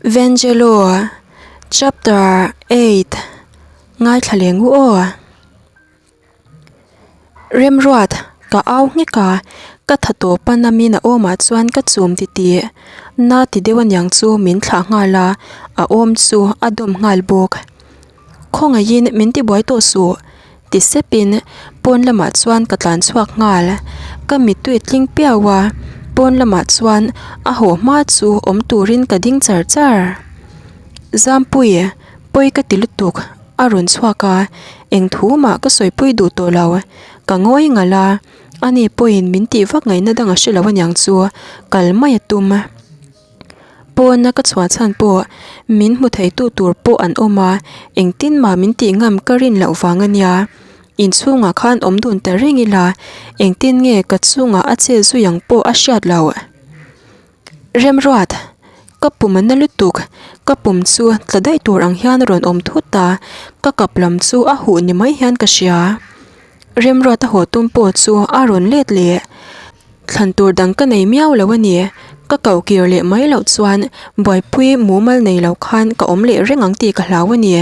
Vangelo chapter 8 ngaithla leh ngu aw. Remruat ka au nghek a, ka tha tawp a namin a awmah chuan ka chum titih. Na ti deuh aniang chu min thlah nghal a, a awm chu a dawm nghal bawk. Khawngaihin min tibuai tawh suh ti sepin pawn lamah chuan ka tlan chhuak nghal. Ka mittui tling piau a, pawn lamah chuan a haw hma chu awm turin ka ding char char. Zampui, pawi ka ti lutuk a rawn chhuak a, eng thu mah ka sawipui duh tawh lo. Ka ngawi ngalh a, ani pawhin min tih vak ngaihna dang a hre lo aniang chu kal mai a tum. Pawna ka chhuah chhan pawh min hmu theitu tur pawh an awm a, engtin mah min tih ngam ka rin loh vang a nia. Inchhungah khan awm dun ta reng ila, engtin nge ka chungah a chet zui ang pawh a hriat loh. Remruat, ka pum a na lutuk, ka pum chu tla daih tur ang hian a rawn awm thut a, ka kap lam chu a huh ni mai hian ka hria. Remruat a haw tum pawh chu a rawn let leh. Thlan tur dang ka nei miau lo a ni. Ka koh kir leh mai loh chuan buaipui mumal nei lo khan ka awm leh reng ang tih ka hlau a ni.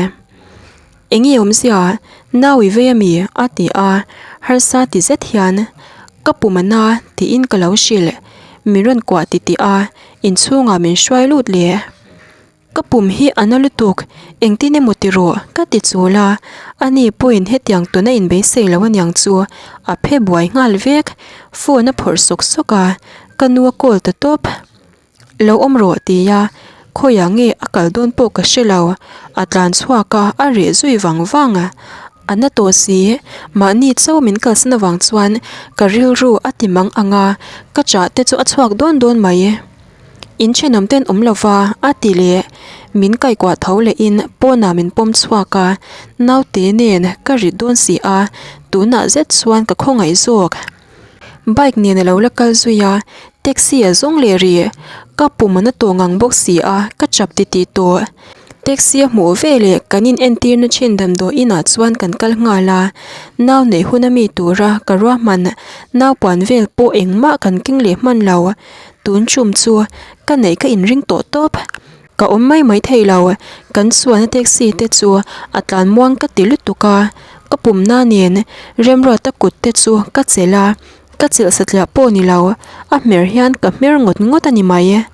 Eng nge awmzia? Nau i vei a mi? a ti a, harsa ti zet hian ka pum a na tiin ka lo hrilh. Min rawn kuah titih a, inchhungah min hruai lut leh. Ka pum hi a na lutuk, engtin emaw ti rawh ka ti chul a, ani pawhin hetiang tuna inbeisei lo aniang chu a phe buai nghal vek, phone a phawrh sawk sawk a, ka nu a call ta tawp. Lo awm rawh ti a, khawiah nge a kal dawn pawh ka hre lo, a tlan chhuak a, a reh zui vang vang a, a na tawh si, mahni chauh min kalsan avang chuan ka rilru a ti mang ang a, ka chah te chu a chhuak dawn dawn mai. In thenawm ten awm lova a ti leh min kaikuah tho lehin pawnah min pawm chhuak a, naute nen ka rit dawn si a, tunah zet chuan ka khawngaih zawk. Bike nen a lo la kal zui a, taxi a zawng leh rih, ka pum a na tawh ngang bawk si a, ka chap titih tawh. Taxi a hmuh ve leh kan in entirna thin damdawi inah chuan kan kal nghal a, nau neih hun ami tura ka ruahman naupuan vel pawh engmah kan keng leh hman lo. Tun chum chu ka neih ka inring tawh tawp. Ka awm mai mai thei lo, kan chuan taxi te chu a tlan muang ka ti lutuk a, ka pumna nen Remruata kut te chu ka chelh a, ka chelh satliah pawh ni lo, a hmer hian ka hmer ngawt ngawt a ni mai.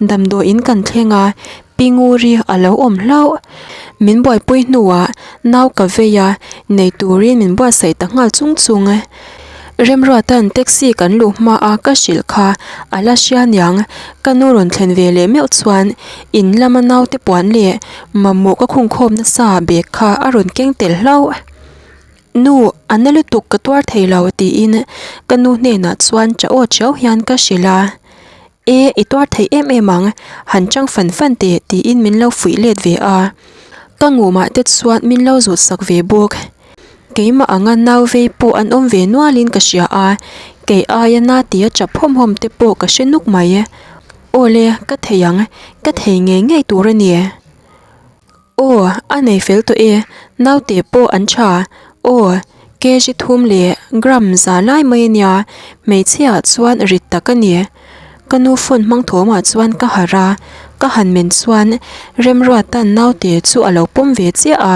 Damdawiin kan thleng a, Pi Nguri a lo awm hlauh. Min buaipui hnuah nau ka vei a, nei turin min buatsaih ta nghal chung chung. Remruata'n taxi kan luh hma a ka hrilh kha a la hria niang, ka nu rawn thlen ve leh meuh chuan in lama naute puan leh mamawh ka khungkhawm nasa bag kha a rawn keng tel hlauh. Nu, a na lutuk ka tuar thei lo tiin ka nu hnenah chuan cha aw chiau hian ka hrilh a. E, i tuar thei em em ang, han chang fan fan teh tiin min lo fuih let ve a. Ka ngumah te chuan min lo zut sak ve bawk. Keimah anga nau vei pawh an awm ve nualin ka hria a, kei aia na tia chap hawm hawm te pawh ka hre nuk mai. Awle, ka thei ang, ka thei ngei ngei tur a ni. Aw, a nei fel tawh e, naute pawh an tha. Aw, kg thum leh gram za lai mai a nia, hmeichhia ah chuan rit tak a ni. Ka nu phone hmang thawmah chuan ka harh a, ka han men chuan Remruata'n naute chu a lo pawm ve chiah a.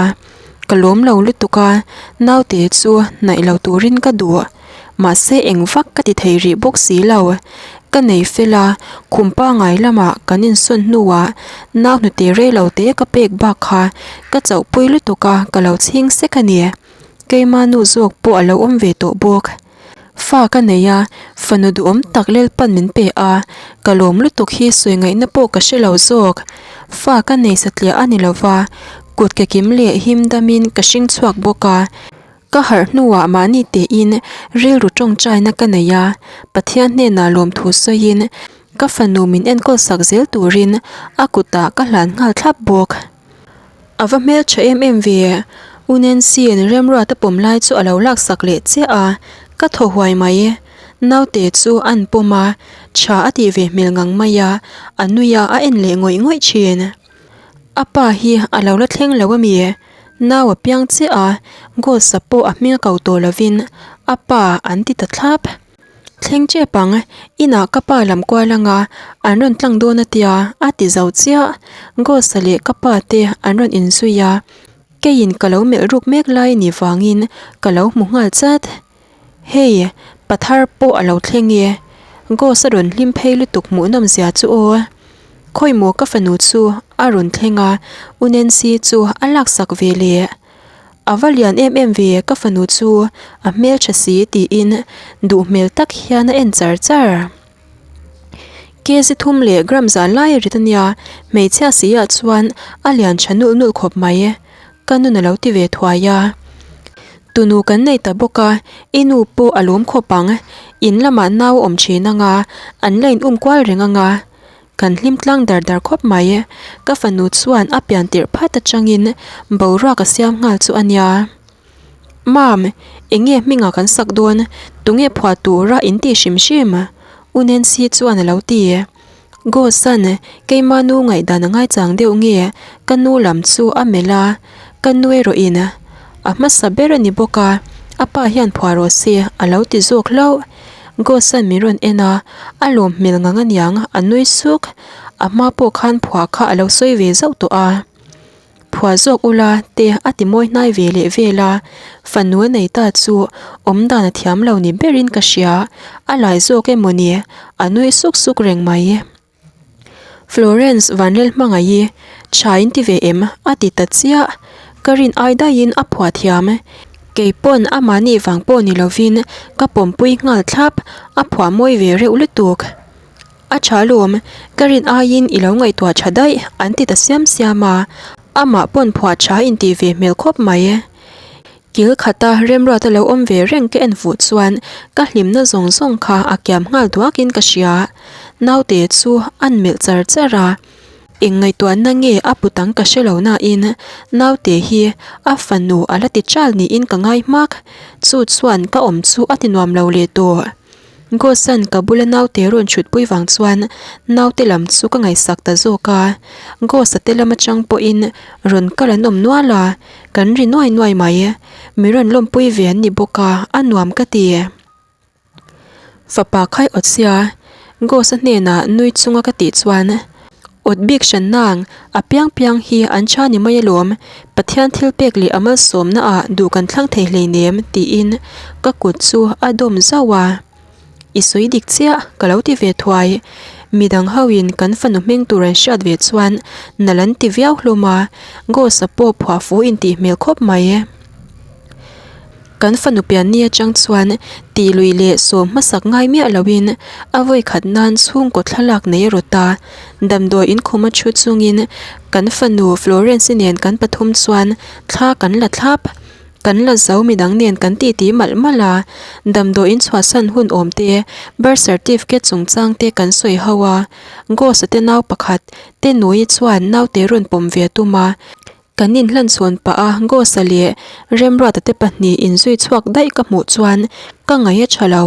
Ka lawm lo lutuk a, naute chu hnaih lo turin ka duh. Mahse eng vak ka ti thei rih bawk si lo. Ka nei fel a, khum pangai lamah kan insawn hnuah nau hnute rei lo te ka pek bak kha ka chauhpui lutuk a, ka lo chhing sek a ni. Keima nu zawk pawh a lo awm ve tawh bawk. Fa ka nei a, fanu duhawm tak Lalpan min pe a, ka lawm lutuk hi sawi ngaihna pawh ka hre lo zawk. Fa ka nei satliah a ni lo va, kut ke kim leh him damin ka hring chhuak bawk a. Ka harh hnuah mahni tein rilru tawngtaina ka nei a, Pathian hnenah lawmthu sawiin ka fanu min enkawl sak zel turin a kutah ka hlan nghal thlap bawk. A va hmel tha em em ve, U Nancy-in Remruata pawm lai chu a lo laksak leh chiah a, ka thaw huai mai. Naute chu an pawm a, tha a tih ve hmel ngang mai a, a nui a, a en leh ngawih ngawih thin. A pa hi a lo la thleng lo a mi? Nau a piang chiah a, Ghost-a pawh a hming a ko tawh lovin a pa an ti ta thlap. Thleng tep ang, inah ka pa lam kual anga an rawn tlang dawn a tia, a ti zo chiah. Ghost-a leh ka pa te an rawn inzui a, keiin ka lo melh ruk mek lai ni vangin ka lo hmu nghal chat. Hei, pathar pawh a lo thleng e. Ghost a rawn hlim phei lutuk hmuhnawm zia chu aw. Khawimaw ka fanu chu a rawn thleng a, U Nancy chu a laksak ve leh. A va lian em em ve ka fanu chu a hmeltha si tiin duh hmel tak hian a en char char. Kg thum leh gram zan lai a rit ania, hmeichhia si ah chuan a lian tha nulh nulh khawp mai. Ka nun a lo ti ve thuai a. Tunu kan nei ta bawk a, i nu pawh a lawm khawp ang. In lamah nau a awm thin anga, an la in um kual reng anga. Kan hlim tlang dar dar khawp mai. Ka fanu chuan a pian tirh phat atangin boruak a siam nghal chu a nia. Mam, eng nge hmingah kan sak dawn? Tunge phuah tura in tih hrim hrim? U Nancy chuan a lo ti. Ghost-a'n keima nu ngaihdan a ngaichang deuh nge ka nu lam chu a melh a, ka nu erawhin a hmasa ber a ni bawk a, a pa hian phuah rawh se a lo ti zawk hlauh. Ghost-a'n min rawn en a, a lawm hmel ngang aniang, a nui suk. A hma pawh khan phuah kha a lo sawi ve zauh tawh a. Phuah zawk ula te a ti mawi hnai ve leh vel a, fanu a nei ta chu awm dan a thiam lo ni berin ka hria, a lai zawk emaw ni, a nui suk suk reng mai. Florence Vanlel hmangaih i tha in ti ve em? a ti ta chiah. Ka rin ai daihin a phuah thiam. Kei pawn amahni vang pawh ni lovin ka pawmpui nghal thlap, a phuah mawi ve reuh lutuk. A tha lawm, ka rin aiin i lo ngaihtuah tha daih an ti ta siam siam a, amah pawn phuah tha intih ve hmel khawp mai. Kil khata remruata lo awm ve reng ka en fuh chuan ka hlimna zawng zawng kha a kiam nghal duakin ka hria. Naute chu an melh char char a, eng ngaihtuahna nge a put ang ka hre lo nain naute hi a fanu a la ti chal niin ka ngai hmak. Chu chuan ka awm chu a ti nuam lo leh tawh. Ghost-a'n ka bula naute rawn chhutpui vang chuan naute lam chu ka ngaihsak ta zawk a, Ghost-a te lam atang pawhin rawn kal an awm nual a, kan ri nuai nuai mai. Mi rawn lawmpui ve an ni bawk a, a nuam ka ti. Fapa khai awt sia, Ghost-a hnenah nui chunga ka tih chuan, Awt bik hran nang, a piang piang hi an tha ni mai alawm, Pathian thil pek leh a malsawmna ah duh kan thlang thei hleinem tiin ka kut chu a dawm zauh a. I sawi dik chiah, ka lo ti ve thuai. Midang ho in kan fanu hming tur an hriat ve chuan nal an ti viau hlawm a, Ghost-a pawh phuah fu intih hmel khawp mai. Kan fanu pianni atang chuan tih lui leh sawm hmasak ngai miah loin a vawi khat nan chhungkaw thlalak nei a rawt a. Damdawi inkhawm a thu chungin kan fanu Florence-i nen kan pathum chuan thla kan la thlap. Kan la zo midang nen kan titi malh malh a. Damdawi inchhuahsan hun awm te, birth certificate chungchang te kan sawi ho a. Ghost-a te nau pakhat te nui chuan naute rawn pawm ve a tum a. Kan inhlanchhawn pah a Ghost-a leh Remruata te pahnih inzui chhuak daih ka hmuh chuan ka ngaih a tha lo.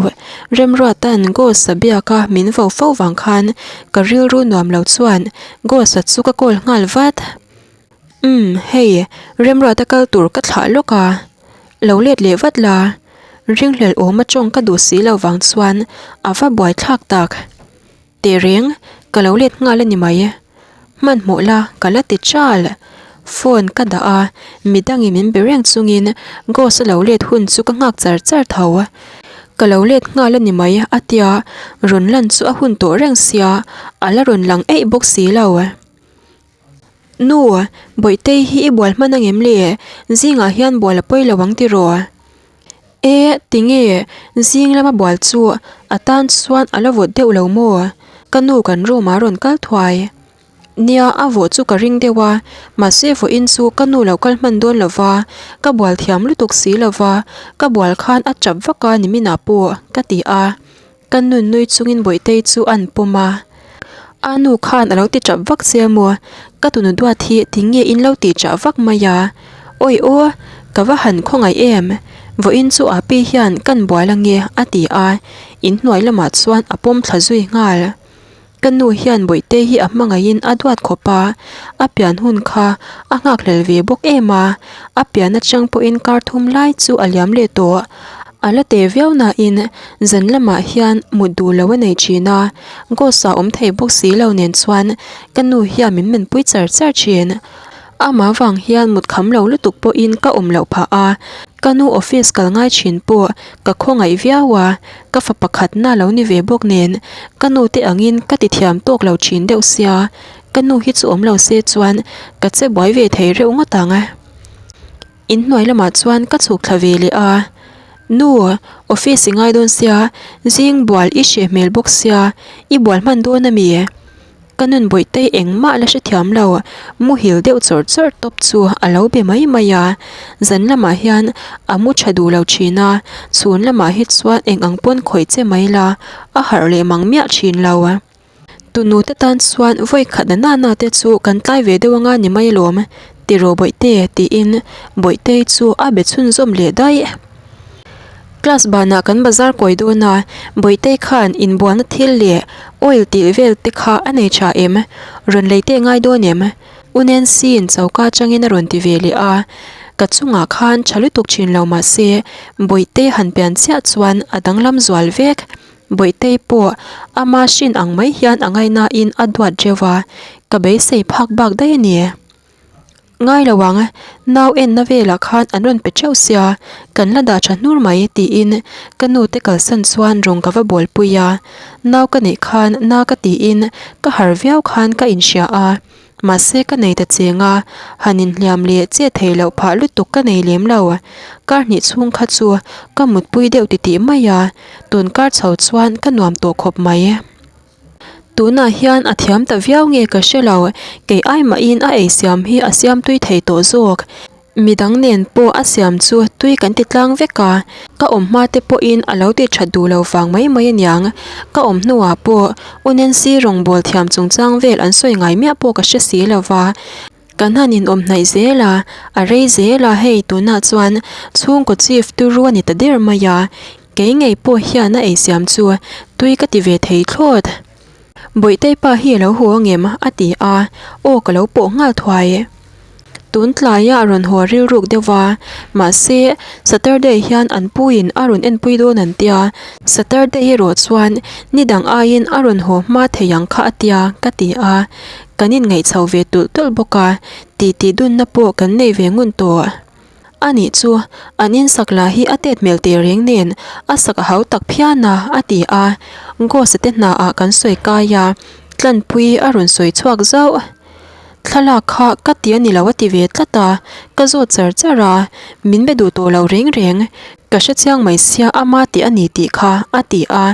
Remruata'n Ghost-a biaka min vo fo vang khan ka rilru nuam lo chuan Ghost-a chu ka call nghal vat. Umm, hei, Remruata kal tur ka thlah lawk a, lo let leh vat la. Ringhlel awm a tawng ka duh si lo vang chuan a va buaithlak tak. Teh reng, ka lo let nghal a ni mai. Hmanhmawh la, ka la ti chal. Phone ka dah a, midangin min be reng chungin Ghost a lo let hun chu ka nghak char char tho. Ka lo let nghal a ni mai a tia, rawn lan chu a hun tawh reng sia, a la rawn lang eih bawk si lo. Nu, Bawihtei hi i bual hman angem le? Zingah hian bual a pawi lo ang tiraw? E, tinge zing lama bual chu a tan chuan a la vawt deuh lo maw? Ka nu kan room ah rawn kal thuai. Nia, a vawh chu ka ring deuh a, mahse vawiin chu ka nu lo kal hman dawn lo va, ka bual thiam lutuk si lo va, ka bual khan a chap vak a niminah pawh, ka ti a. Ka nun nui chungin Bawihtei chu an pawm a. A nu khan a lo ti tap vak che maw? Ka tunu duat hi tinge in lo tih chah vak mai a? Awi aw, ka va han khawngaih em? Vawiin chu Api hian kan bual ange a ti a, inhnuai lamah chuan a pawm thla zui nghal. Ka nu hian Bawihtei hi a hmangaihin a duat khawp a, a pian hun kha a nghakhlel ve bawk em a, a pian atang pawhin kar thum lai chu a liam leh tawh. A la teh viau nain zan lamah hian mut duh lo a nei thin a, Ghost a awm thei bawk si lo nen chuan ka nu hian min menpui char char thin. Amah vang hian mut kham lo lutuk pawhin ka awm loh phah a, ka nu office kal ngai thin pawh ka khawngaih viau a, ka fa pakhatna lo ni ve bawk nen ka nu te angin ka ti thiam tawk lo thin deuh sia, ka nu hi chu awm lo se chuan ka che buai ve thei reuh ngawt ang. Inhnuai lamah chuan ka chhuk thla ve leh a, Nu, office i ngai dawn sia, zing bual i hreh hmel bawk sia, i bual hman dawn a mi? Ka nun bawihtei engmah la hrethiam lo, muhil deuh chawrh chawrh tawp chu a lo be mai mai a, zan lamah hian a mu tha duh lo thin a, chhun lamah hi chuan eng ang pawn khawih che mai la, a harh leh mang miah thin lo. Tunu te tan chuan vawi khat na nana te chu kan tlai ve deuh anga ni mai alawm tiraw bawihte tiin bawihtei chu a be chhunzawm leh daih. Class banah kan bazar kawi dawn a, bawihtei khan inbualna thil leh oil tih vel te kha a nei tha em? Rawn lei teh ngai dawn em? U Nancy-in choka atangin a rawn ti ve leh a, ka chungah khan tha lutuk thin lo mahse bawihtei han pian chiah chuan a danglam zual vek. Bawihtei pawh ama hrin ang mai hian a ngaihnain a duat reuh a, ka beisei phak bak daih a ni. Ngai lo ang, nau enna velah khan an rawn pe theuh sia, kan la dah tha hnur mai tiin ka nu te kalsan chuan rawng ka va bawlpui a, nau ka neih khan na ka tiin ka harh viau khan ka inhria a. Mahse ka nei ta cheng a, han inhliam leh che thei loh phah lutuk ka nei lem lo. Kar hnih chhung kha chu ka mutpui deuh titih mai a, tun kar chho chuan ka nuam tawh khawp mai. Tunah hian a thiam ta viau nge ka hre lo, kei ai mahin a eisiam hi a siam tui thei tawh zawk. Midang nen pawh a siam chu tui kan ti tlang vek a, ka awm hma te pawhin a lo ti that duh lo vang mai mai aniang. Ka awm hnuah pawh U Nancy rawngbawl thiam chungchang vel an sawi ngai miah pawh ka hre si lo va, kan han inawm hnaih zel a, a rei zel a hei tunah chuan chhungkaw chief turu a ni ta der mai a, kei ngei pawh hian a eisiam chu tui ka ti ve thei thlawt. Bawihtei pa hi a lo haw angem? a ti a, aw ka lo pawh nghal thuai. Tun tlaia a rawn haw rilruk deuh va, mahse Saturday hian an puiin a rawn enpui dawn an tia, Saturday erawh chuan ni dang aiin a rawn haw hma thei ang kha a tia ka ti a, kan inngaih chho ve tulh tulh bawk a, titi dunna pawh kan nei ve ngun tawh. A nih chu, an insak lah hi a tet hmel teh reng nen a sak a hau tak phian a, a ti a. Ghost-a te hnaah kan sawi kai a, Tlanpui a rawn sawi chhuak zauh. Thlalak kha ka ti a ni lo a ti ve tlat a, ka zawt char char a, min be duh tawh lo reng reng. Ka hre chiang mai sia ama tih a ni tih kha, a ti a.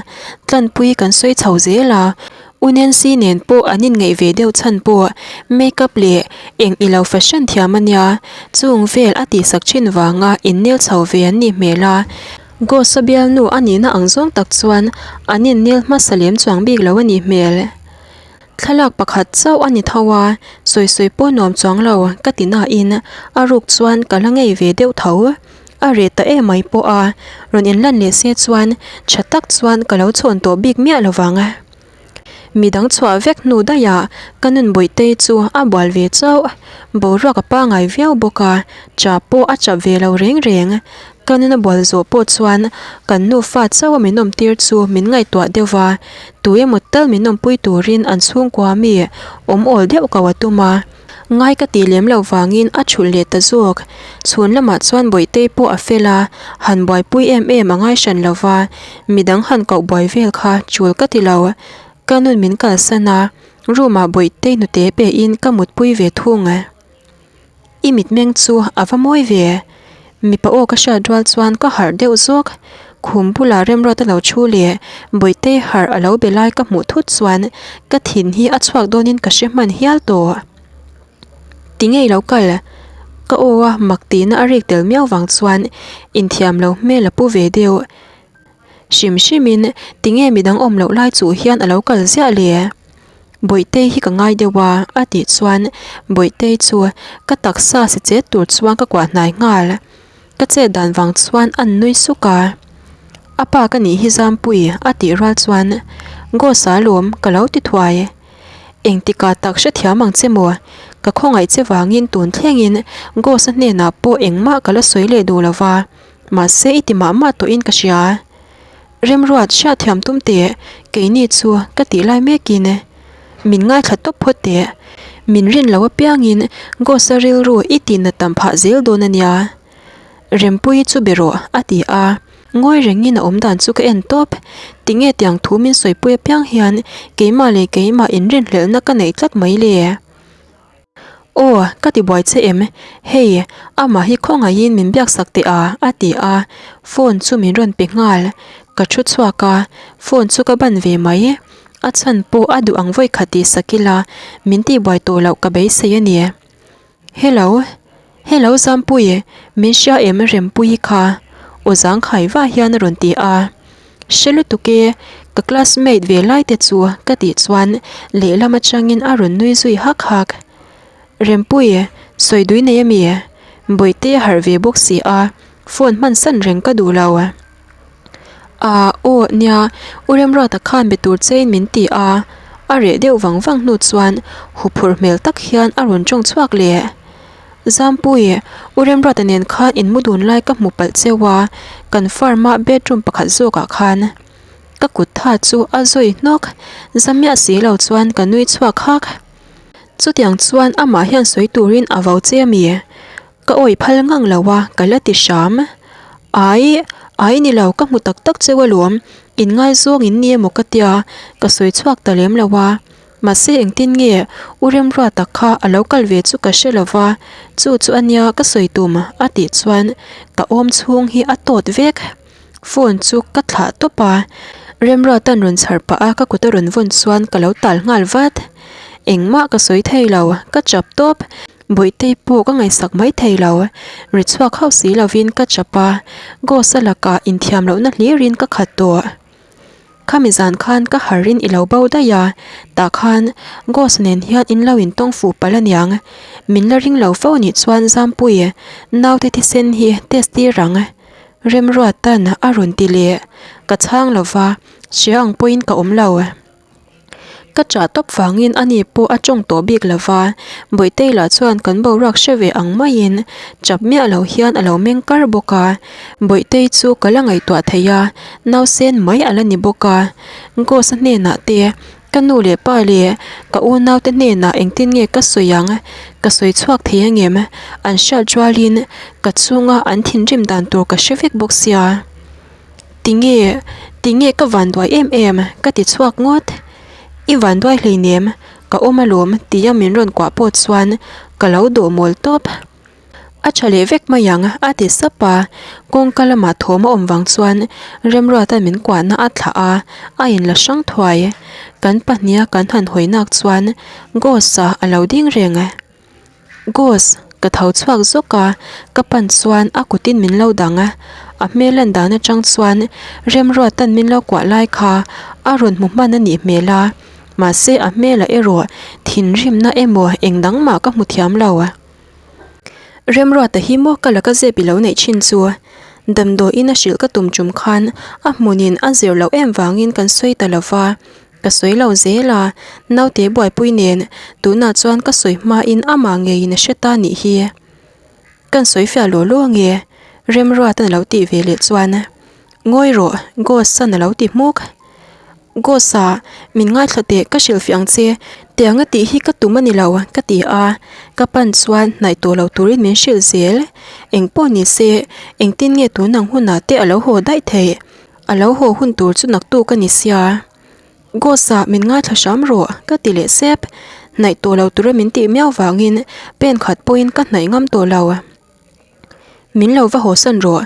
Tlanpui kan sawi chho zel a. U Nancy nen pawh an inngaih ve deuh chhan pawh makeup leh eng ilo fashion thiam a nia, chung vel a tihsak thin vanga innel chho ve an nih hmel a, Ghost-a bialnu a nihna ang zawng tak chuan an innel hmasa lem chuang bik lo a nih hmel. Thlalak pakhat chauh a ni tho a, sawi sawi pawh nuam chuang lo ka ti nain a ruk chuan ka la ngei ve deuh tho. A reh ta em mai pawh a, rawn inlan leh se chuan tha tak chuan ka lo chhawn tawh bik miah lo vang. Midang chhuah vek hnu daihah ka nun bawihtei chu a bual ve chauh. Boruak a pangai viau bawk a, cha pawh a chap ve lo reng reng. Ka nun a bual zawh pawh chuan kan nufa chauh a min awm tir chu min ngaihtuah deuh va, tu emaw tal min awmpui turin an chhungkua mi awm awl deuh ko a tum a. Ngai ka tih lem loh vangin a thulh leh ta zawk. Chhun lamah chuan Bawihtei pawh a fel a, han buaipui em em a ngai hran lo va, midang han koh buai vel kha chul ka ti lo. Ka nun min kalsan a, room ah Bawihtei hnute pehin ka mutpui ve thung. I mitmeng chu a va mawi ve. Mipa aw ka hriat rual chuan ka harh deuh zawk. Khum bulah Remruat a lo thu leh Bawihtei harh a lo be lai ka hmuh thut chuan ka thin hi a chhuak dawnin ka hre hman hial tawh. Ti ngei lo kal? Ka aw a mak tihna a rik tel miau vang chuan inthiam lo hmel a pu ve deuh. Hrim hrimin tinge midang awm loh lai chuh hian a lo kal ziah le? Bawihtei hi ka ngai deuh a, a tih chuan Bawihtei chu ka taksa si chet tur chuan ka kuah hnai nghal. Ka chet dan vang chuan a nui suk a. A pa ka nih hi Zampui a tih rual chuan Ghost-a lawm ka lo ti thuai. Engtikah tak hrethiam ang che maw? Ka khawngaih che vangin tun thlengin Ghost-a hnenah pawh engmah ka la sawi leh duh lo va. Mahse i ti mah mah tawhin ka hria. Remruat hriatthiam tum teh, keini chu ka tih lai mekin min ngaithla tawp phawt teh. Min rin loh apiangin Ghost-a rilru i tihna tam phah zel dawn a nia. Rempuii chu be rawh a ti a, ngawi rengin a awm dan chu ka en tawp. Tinge tiang thu min sawipui apiang hian keimah leh keimah inrinhlelhna ka neih tlat mai le? Aw, ka ti buai che em? Hei, amah hi khawngaihin min biak sak teh a, a ti a, phone chu min rawn pe nghal. Ka thu chhuak a, phone chu ka ban ve mai. A chhan pawh a duh ang vawi khat tih sak ila, min tih buai tawh loh ka beisei a ni. Hello, hello Zampui, min hria em Rempuii kha? Aw zangkhai vah hian a rawn ti a. Hre lutuk e, ka classmate ve lai te chu ka tih chuan lehlam atangin a rawn nui zui hak hak. Rempui, sawi dui nei ami? Bawihte a harh ve bawk si a, phone hman san reng ka duh lo. Aa, aw, nia, U Remruata khan be tur chein min ti a, a reh deuh vang vang hnu chuan huphurh hmel tak hian a rawn tawng chhuak leh. Zampui, U Remruata nen khan in mu dun lai ka hmu palh cheu a, kan farm a bedroom pakhat zawkah khan ka kut tha chu a zawi hnawk, za miah si lo chuan ka nui chhuak hak. Chutiang chuan amah hian sawi turin a vo che ami? Ka awih phal ngang lo a, ka la ti hram. Ai, ai ni lo, ka hmu tak tak cheu alawm, inngaizawng in ni emaw ka tia, ka sawi chhuak ta lem lo a. Mahse engtin nge U Remruata kha a lo kal ve chu ka hre lo va, chu chu a nia ka sawi tum a tih chuan ka awm chhung hi a tawt vek. Phone chu ka thlah tawp a, Remruata'n rawn chhar pah a ka kut a rawn vawn chuan ka lo tal nghal vat. Engmah ka sawi thei lo, ka chap tawp. Bawihtei pawh ka ngaihsak mai thei lo, ri chhuak hauh si lovin ka chap a, Ghost-a lakah inthiam lohna hlirin ka khat tawh. Khami zan khan ka harin i lo bo daih a, tah khan Ghost nen hian in lo intawng fuh palh aniang. Min la ring lo fo nih chuan Zampuii naute thisen hi test tir ang. Remruatan a rawn ti leh. Ka chhang lo va, hria ang pawhin ka awm lo. Ka chah tawp vangin ani pawh a tawng tawh bik lo va, Bawihtei lah chuan kan boruak hre ve ang maiin chap miah lo hian a lo meng kar bawk a. Bawihtei chu ka la ngaihtuah thei a, nausen mai a la ni bawk a. Ghost-a hnenah te, ka nu leh pa leh ka unaute hnenah engtin nge ka sawi ang, ka sawi chhuak thei angem? An hriat rualin ka chhunga an thinrim dan tur ka hre vek bawk sia. Tinge, tinge ka vanduai em em, ka ti chhuak ngawt. I vanduai hleinem, ka awm alawm tia min rawn kuah pawh chuan ka lo dawh mawl tawp. A tha leh vek mai ang a ti sap a, kawngka lamah thawm a awm vang chuan Remruata'n min kuahna a thlah a, a inla hrang thuai. Kan pahniha kan han hawi nak chuan Ghost-a a lo ding reng. Ghost, ka tho chhuak zawk a, ka pan chuan a kutin min lo dang a, a hmel lan dan atang chuan Remruata'n min lo kuah lai kha a rawn hmu hman a nih hmel a, mahse a hmelah erawh thinrimna emaw eng dang mah ka hmu thiam lo. Remruata hi maw ka laka zep i lo neih thin chu? Damdawiin a hrilh ka tum tum khan a hmunin a zir loh em vangin kan sawi ta lo va, Ka sawi lo zel a, naute buaipui nen tunah chuan ka sawi hmain amah ngeiin a hre ta nih hi. Kan sawi fiah law law ange, Remruata'n a lo tih ve leh chuan Ngawi rawh, Ghost-a'n a lo ti hmuk. Ghost-a, min ngaithla teh ka hrilhfiah ang che, tiang a tih hi ka tum a ni lo ka ti a, ka pan chuan hnaih tawh lo turin min hrilh zel. Engpawh ni se, engtin nge tun ang hunah te a lo haw daih theih? A lo haw hun tur chu naktuk a ni sia. Ghost-a min ngaithla hram rawh ka ti leh sep. Hnaih tawh lo tura min tih miau vangin pen khat pawhin ka hnaih ngam tawh lo. Min lo va haw san rawh.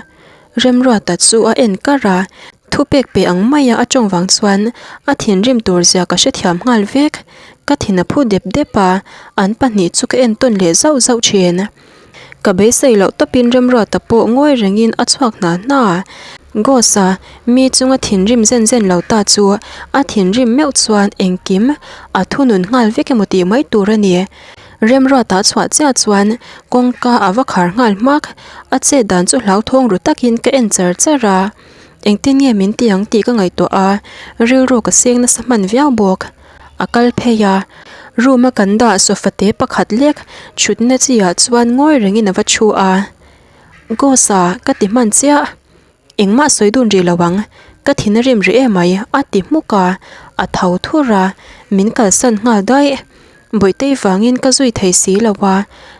Remruata chu a en kar a, thupek pe ang maia a tawng vang chuan a thinrim tur zia ka hrethiam nghal vek. Ka thin a phu dep dep a, an pahnih chu ka entawn leh zauh zauh thin. Ka beisei loh tawpin Remruata pawh ngawi rengin a chhuak hna hna. Ghost-a mi chunga thinrim zen zen lo ta chu a thinrim meuh chuan engkim a thunun nghal vek emaw tih mai tur a ni. Remruata a chhuah chiah chuan kawngka a va khar nghal hmak. A chet dan chu hlauthawng ru takin ka en char char a. Engtin nge min ti ang tih ka ngaihtuah a, rilru ka seng nasa hman viau bawk. A kal phei a, room a kan dah sofa te pakhat lek thutna chi ah chuan ngawi rengin a va thu a. Ghost-a ka ti hman chiah. Engmah sawi dun rih lo ang, ka thin a rim rih emai a ti hmuk a, a tho thur a, min kalsan nghal daih. Bawihtei vangin ka zui thei si lo a,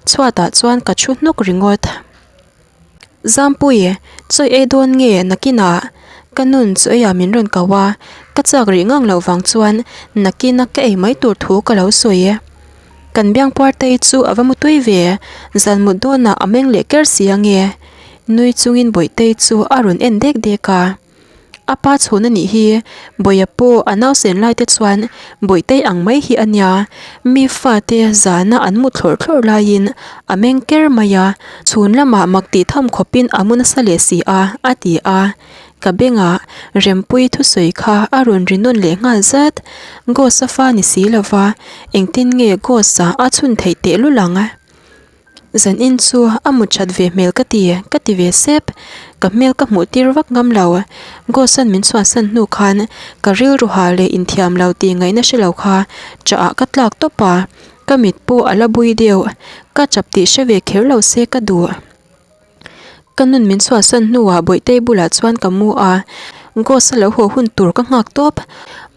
chhuatah chuan ka thu hnuk ringawt. Zampui, chawi ei dawn nge nakinah? Ka nun chu eiah min rawn ko a, ka chak rih ngang loh vang chuan nakina ka ei mai tur thu ka lo sawi. Kan biangpuartei chu a va mu tui ve, zan mut dawnah a meng leh ker si ange. Nui chungin Bawihtei chu a rawn en dek dek a. A pa chhun a nih hi, Bawiha pawh a nausen lai te chuan Bawihtei ang mai hi a nia. Mi fate zana an mu thlawrh thlawrh laiin a meng ker mai a, chhun lamah mak tih tham khawpin a mu nasa leh si a, a ti a. Ka bengah Rempuii thusawi kha a rawn ri nawn leh nghal zat. Ghost-a fa ni si lova, engtin nge Ghost-a a chhun theih tehlul ang? Zanin chu a mut that ve hmel ka ti, ka ti ve sep. Ka hmel ka hmuh tir vak ngam lo. Ghost-a'n min chhuahsan hnu khan ka rilru ha leh inthiam lo tih ngaihna hre lo kha chah ah ka tlak tawp a, ka mit pawh a la bui deuh. Ka chap tih hre ve kher lo se ka duh. Ka nun min chhuahsan hnuah Bawihtei bulah chuan ka mu a, Ghost a lo haw hun tur ka nghak tawp.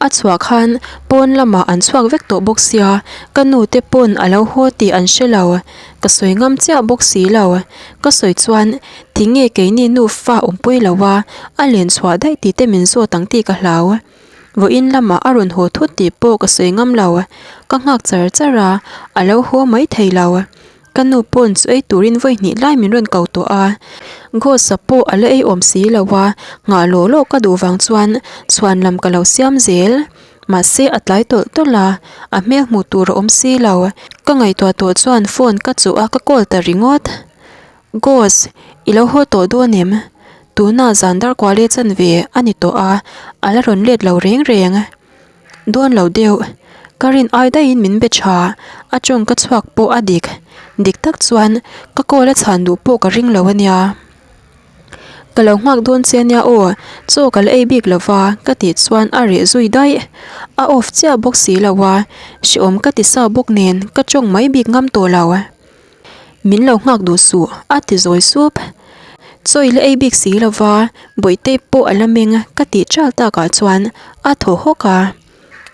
A chhuah khan pawn lamah an chhuak vek tawh bawk sia, ka nu te pawn a lo haw tih an hre lo. Ka sawi ngam chiah bawk si lo. Ka sawi chuan tinge keini nufa awmpui lo a, a len chhuah daih tih te min zawt ang tih ka hlau. Vawiin lamah a rawn haw thut tih pawh ka sawi ngam lo. Ka nghak char char a, a lo haw mai thei lo. Ka nu pawn chu ei turin vawi hnih lai min rawn ko tawh a, Ghost-a pawh a la ei awm si lo a, nghah lawh lawh ka duh vang chuan chhuan lam ka lo siam zel. Mahse a tlai tawlh tawlh a, a hmel hmuh tur a awm si lo. Ka ngaihtuah tawh chuan phone ka chuh a ka call ta ringawt. Ghost, i lo haw tawh dawn em? Tunah zan dar kual e chanve a ni tawh a, a la rawn let lo reng reng. Dawn lo deuh. Ka rin ai daihin min be tha, a tawng ka chhuak pawh a dik. Dik tak chuan ka call a chhan duh pawh ka ring lo a nia. Ka lo nghak dawn che a nia aw, chaw ka la ei bik lo va ka tih chuan a reh zui daih. A off chiah bawk si lo a, hrehawm ka ti sa bawk nen ka tawng mai bik ngam tawh lo. Min lo nghak duh suh, a ti zawi sup. Chaw i la ei bik si lo va, Bawihtei pawh a la meng ka tih ṭal takah chuan a thaw hawk a.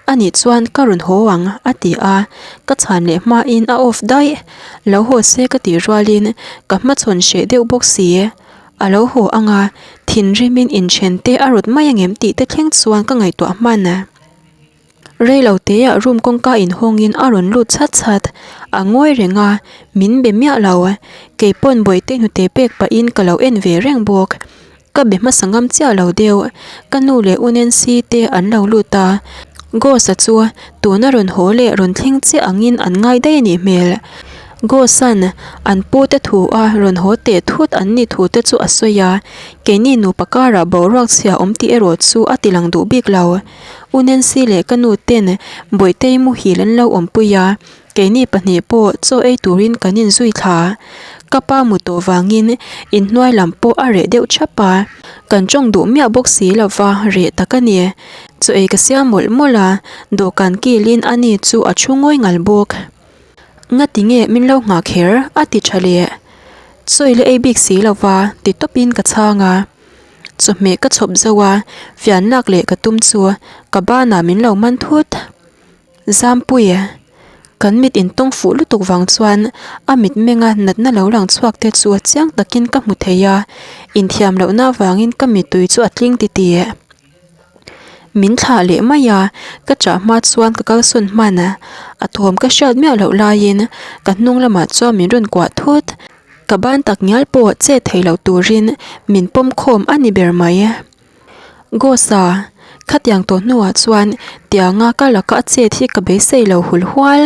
Anih chuan ka rawn haw ang, a ti a. Ka chhan leh hmain a off daih. Lo haw se ka tih rualin ka hmachhawn hreh deuh bawk si. A lo haw ang a, thinrimin inṭhen te a rawt mai angem tih te thleng chuan ka ngaihtuah hman. Rei lo teah room kawngka inhawngin a rawn lut chhat chhat. A ngawi reng a, min be miah lo. Kei pawn bawihte hnute pek pahin ka lo en ve reng bawk. Ka be hmasa ngam chiah lo deuh. Ka nu leh U Nancy te an lo lut a. Ghost-a chu tuna rawn haw leh rawn thleng chiah angin an ngai daih a nih hmel. Ghost-a'n an pute thu a rawn haw teh thut an nih thu te chu a sawi a. Keini nupa karah boruak chhia awm tih erawh chu a ti lang duh bik lo. U Nancy leh ka nu ten Bawihtei muhil an lo awmpui a, keini pahnih pawh chaw ei turin kan inzui thla. Ka pa mu tawh vangin inhnuai lam pawh a reh deuh thap a, kan tawng duh miah bawk si lova reh tak a ni. Chaw ei ka siam mawlh mawlh a, dawhkan kilin ani chu a thu ngawi ngal bawk. Ngati nge min lo nghah kher? a ti tha leh. Chaw i la ei bik si lova ti tawpin ka chhang a. Chawhmeh ka chhawp zauh a, fian lak leh ka tum chu ka banah min lo man thut. Zampui, kan mit intawng fuh lutuk vang chuan a mitmenga natna lo lang chhuak te chu chiang takin ka hmu thei a, inthiam lohna avangin ka mittui chu a tling titih. Min thlah leh mai a, ka chah hma chuan ka kalsawn hman a, a thawm ka hriat miah loh laiin ka hnung lamah chuan min rawn kuah thut. Ka ban tak ngial pawh chet thei lo turin min pawm khawm a ni ber mai. Ghost-a, khatiang tawh hnuah chuan tianga ka laka a chet hi ka beisei lo hul hual.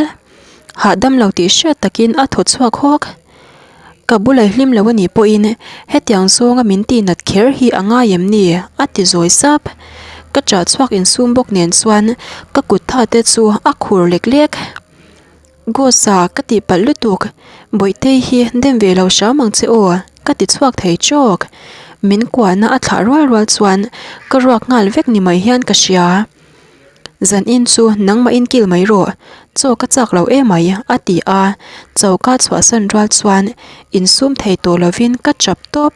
Hahdam lo tih hriat takin a thaw chhuak hawk. Ka bula hlim lo a nih pawhin hetiang zawnga min tihnat kher hi a ngai em ni? a ti zawi sap. Ka ṭah chhuak insum bawk nen chuan ka kut tha te chu a khur lek lek. Ghost-a ka tih palh lutuk, Bawihtei hi dem ve lo hram ang che aw, ka ti chhuak thei chawk. Min kuahna a thlah rual rual chuan ka ruak nghal vek ni mai hian ka hria. Zanin chu nangmah in kil mai rawh, chaw ka chak lo emai a ti a, choka chhuahsan rual chuan insum thei tawh lovin ka chap tawp.